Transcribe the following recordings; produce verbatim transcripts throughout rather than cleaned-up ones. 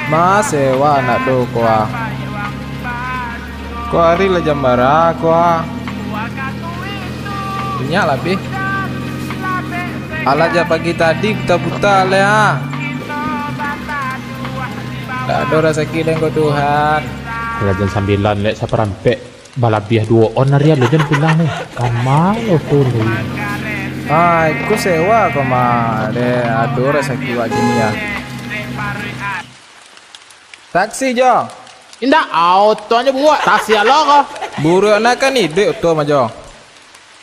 Ma sewa anak tu, ko ah. Ko ari lah jam bara, ko ah. Minyak labiah. Alah, jak pagi tadi buta-buta leh ah. Dak ado rasaki den ko Tuhan. Lah jam sambilan lek saparampek. Balabiah duo on ari alun jan pulang ni. Kama lo tu ni. Ah, iko sewa ko mah. Deh, ado rasaki wak kini ah. Taksi jo. Indak, ah, oto nyo buruak. Taksi alo ko. Buruak nak kan iduik oto mah jo.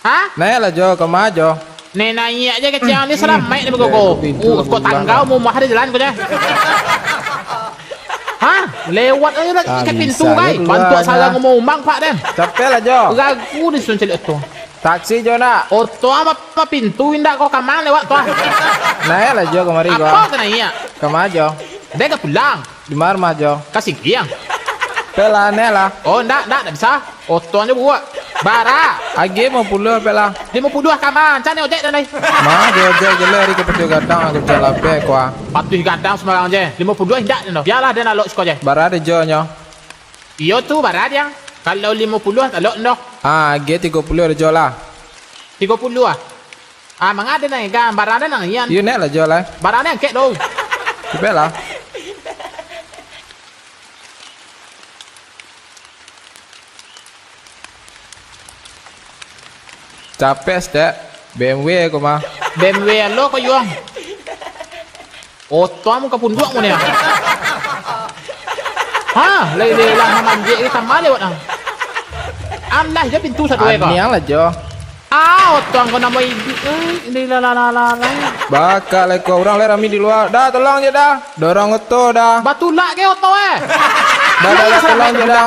Ha? Naik lah jo, kama jo. Nih, naiak je kecil ni, salamaik ni bagoko. Uh, kok tangga umah ado jalan ko je. Ha? Lewat aja lah. Ah, ke pintu bisa kai. Bantuak sarang umang-umang, Pak, den. Capek lah jo. Ragu ni sun caliak oto. Taksi jo nak. Oto apa, apa pintu indak ko, kama lewat tu ah. Naik lah jo kamari ko. Apa tu naiak? Kama jo. Den ka pulang. Di ma rumah jo. Ka Singkiang. Pek lah, naik lah. Oh, ndak, ndak, ndak bisa. Oto nyo buruak. Bara? Agiah limo puluah pek lah. Limo puluah kama, cak ni ojek dan lai. Ma, di ojek je lah, ari ka patuih gadang, aku cak lapeh, ko ah. Patuih gadang sembarang je. Limo puluah indak den doh. Bialah den lalok siko je. Bara di jo nyo? Iyo tu, bara diang. Kalau limo puluah talok den doh. Ah, agiah tigo puluah di jo lah. Tigo puluah ah? Ah, manga den naiak, bara den naiak. Iyo, naik lah jo lah. Bara den angkek doh. Capek lah. Capek, Stek. B M W ko mah. B M W alo ko, Yuang. Oto amu ka punduak mu ni, ah. Ha, lai, lai lah mamanjek ni, tama lewat, ah. Amlah jo pintu satu ekor. Aniang lah jo. Ah, oto angko namo iduik, eh. Lai, lah, lah, lah, lah, lah. Bakak lah ko, urang lai rami di lua. Dah, tolong je dah. Dorong oto dah. Batulak ke oto, eh? Dah, dah, dah, tolong je dah.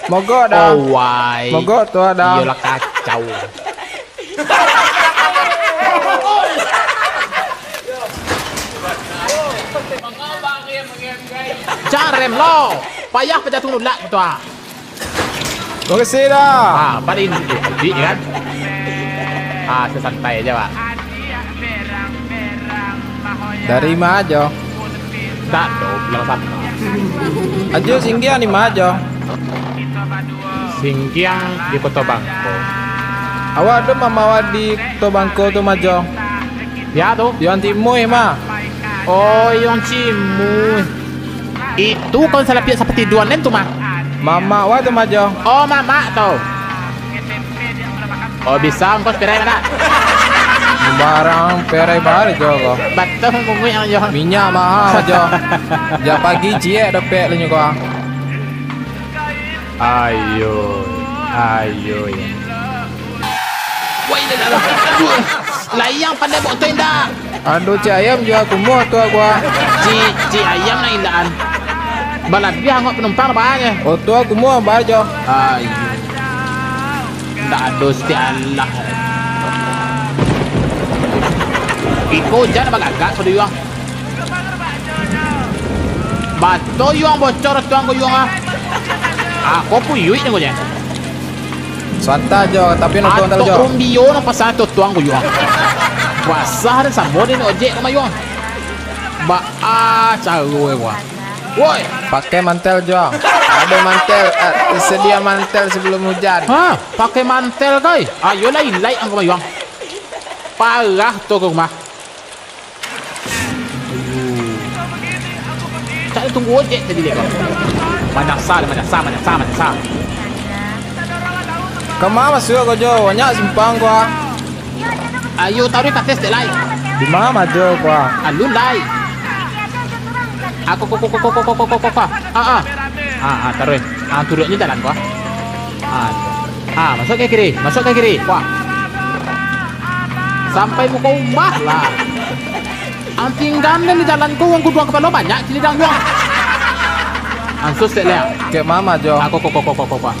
Mogok dah. Oh, wai. Mogok oto dah. Iyolah kacau. Jarem lo. Payah pajatuh nulak oto, ah. Makasih dah. Ah, paling duduk kan. Ah, sesantai aja, Pak. Dari ma jo? Tak do, bilang sama. Ajo Singkiang di ma jo? Singkiang di Koto Bangko. Awak do mamawa di Koto Bangko tu ma jo? Ya tu. Yang timui mah. Oh, yang cimui. Itu kawan salapiak sapatiduan den tu mah. Mamak wak tu mah jo. Oh, mamak tu. Oh, bisa ongkos perai mana? Barang perai baru jo ko. Batul munguik ang jo. Minyak mahal jo. Jak pagi ciek dapek lah nyo ko. Ayo, ayo ya. Wah, ini dah lah. Aduh, layang pandai bawa tu indak? Ando cik ayam jua kumuah tu aku ah. Cik, cik ayam nak indakan. Balabiah angkot penumpang lah banyak. Oh tu aku muah bah jo. Ah, iyo. Ndak ado setiap alah. Iko hujan bagagak ko di yuang. Bato yuang bocor tuang ko yuang ah. Ah, ko puyuik ni ko je. Santa jo, tapi nonton tahu jo. Atok rumbio nan pasang tu tuang ko yuang. Puasa dan samo ni ojek ko mayuang. Ba ah caro eh wah. Woi, pakai mantel jo. Ada mantel, eh, sedia mantel sebelum hujan. Ha, pakai mantel kai. Ayolah ilai ang ko mayuang. Parah tu ko rumah. Cak tunggu ojek tadi dek kau. Manyasa, manyasa, manyasa, manyasa. Kama masuak ko jo, banyak simpang ko ah. Ayo taruih ka atas dek lai. Di ma majo ko ah? Alun lai. Ako ko ko ko ko ko ko ko ko ko. Ah ah. Ah ah taruih. Ah turuiknyo jalan ko ah. Ah. Ah masuak ka kiri, masuak ka kiri. Wah. Sampai muko rumah lah. Ang tinggan den di jalan ko, uang kuduang kapalo banyak cili dang duang. Ansus tek leh. Kek mama jo. Ako ko ko ko ko ko ko.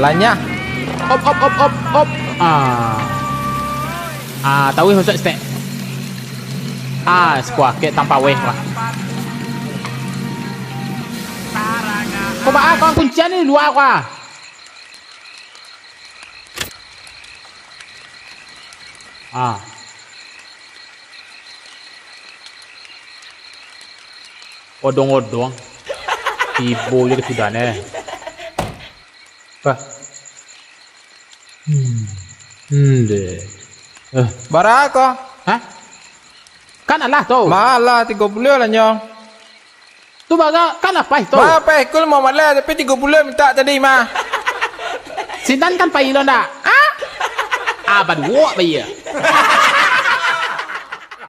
Lanyah. Op op op op op. Ah. Ah, tahu masuak stek. Ah, sekuah kek tanpa weh lah. Ko baa kau kuncian ni luar ko ah. Ah. Odong-odong. Tibo je kasudahan, eh. Bah. Hmm. Hmm, deh. Eh. Bara ko? Hah? Kan alah tu. Malah tigo puluah lah nyo. Tu bara, kan apaih tu. Bah, apaih kul mau malah, tapi tigo puluah minta tadi mah. Sinan kan pai lo ndak? Ah? Ah, baduo pai ya.